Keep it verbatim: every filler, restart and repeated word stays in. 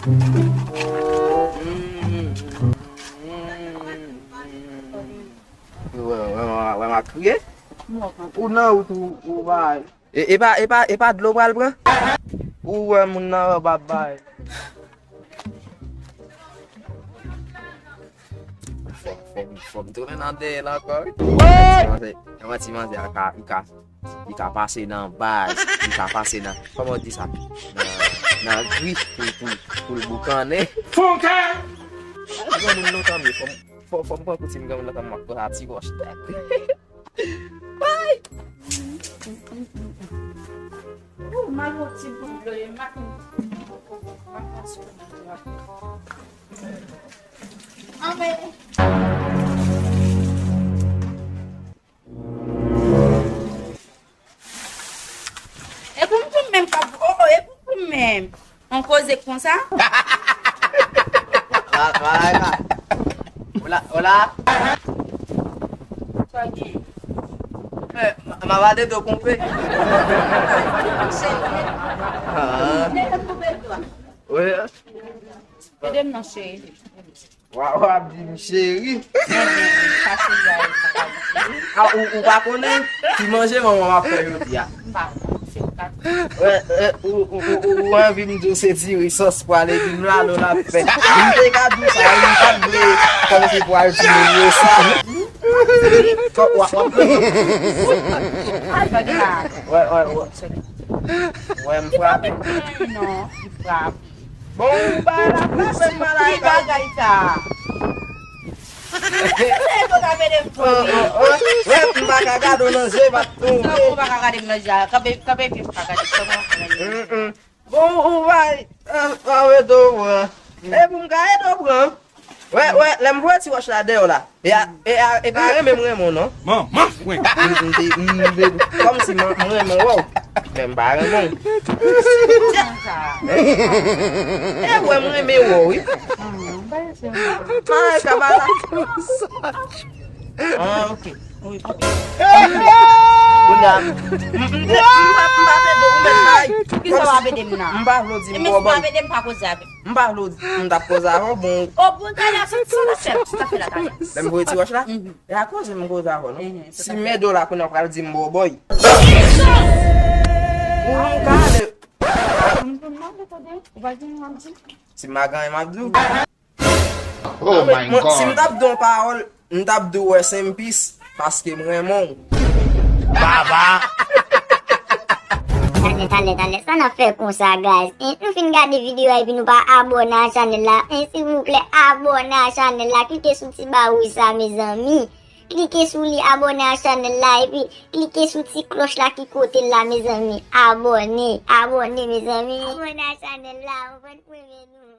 Wè, wè, wè, wè, m ap kriye. Ou nan wout ou, ou bay. E, e pa, e pa, e pa dlo pral pran? Ou wè moun nan anba bay. Fò, fò, fò m tounen nan dèyè l ankò, wi. Manzè, yon ti manzè a ka, li ka, li ka pase nan baz, li ka pase nan, kòman w di sa? Nan, nan gri pou, pou, pou l boukannen. Fon kè! Granmoun lontan m ye, fò m, fò, fò m pran koutim granmoun lontan m ap pran ti wòch tèt. Bay! Ou mal yon ti bout dlo ye, m pa konn. Anmwey. E pou m tou menm k ap, oh, oh, e pou m tou menm. On koze konsa? Hola, hola. Hola. Sa gen? Eh, ma, ma va de do konpe. Ah. Ede m konpe dwa. Ede m non, cheri. Wa, w ap di m cheri. A, ou, ou pa konnen? Ti manje manman m ap fè jodi a. M pa konnen, se ou k ap di. Wè, wè, ou, ou, ou, ou, ou anvi m di w se diri sòs pwa legim la, nou l ap fè. M te ka di w sa, wi, m pa t vle kòmsi pral di moun yo sa. Kò, w ap, w ap. Wè, wè, wè. Wè, m frape. Non, li frape. Bon, ou pa la frape m malay. Ki bagay sa? Sa e do ka mete m tonbe. Oh, oh, oh. Wè, m pa ka gade w nan je, m ap tonbe. Sa ou pa ka gade m nan je a? Kanpe, kanpe epi m pa gade. Kòman? Mm, mm. Bon, ou bay, an, an ede w pran. E pou m ka ede w pran. Wè, wè, lè m voye ti wòch la dèyè w la. E a, e a, e pa renmen m renmen w non. Manman fwen. M, m te, m te, kòmsi m, m renmen w, wè w. Men m pa renmen w. E wè m renmen w, wi. Ay, kabala. Ah, ok. Wi, ok. Kounye a, m, m, m, m pa, m pa pede w menm, bay. Kisa w ap ede m nan? M pa vle w di m bòbòy. E men si w ap ede m, pa koze avè m. M pa vle w di, m t ap koze avè w, bon. O, bon, talè, sa, sa l ap fè, sa l ap fè la, talè. Lè m voye ti wòch la, mhm, e a koze m koze avè w, non. Mhm, si m ede w la, kounye a w pral di m bòbòy. Ou m ka ale. M, m, m, tande, ou pa gen yon ap di? Si m pa gen yon ap di w. Oh my God. Si m t ap di yon pawòl, m t ap di w rest in peace, paske m renmen w. Baba! Talè, talè, talè, sa n ap fè konsa, guys? Hein? Nou fin gade videyo a epi nou pa abòne a chanèl la. Hein, silvouplè, abòne a chanèl la. Klike sou ti ba wouj sa, mezanmi. Klike sou li, abòne a chanèl la, epi klike sou ti klòch la ki kote l la, mezanmi. Abòne, abòne, mezanmi. Abòne a chanèl la, ou konn premye nou.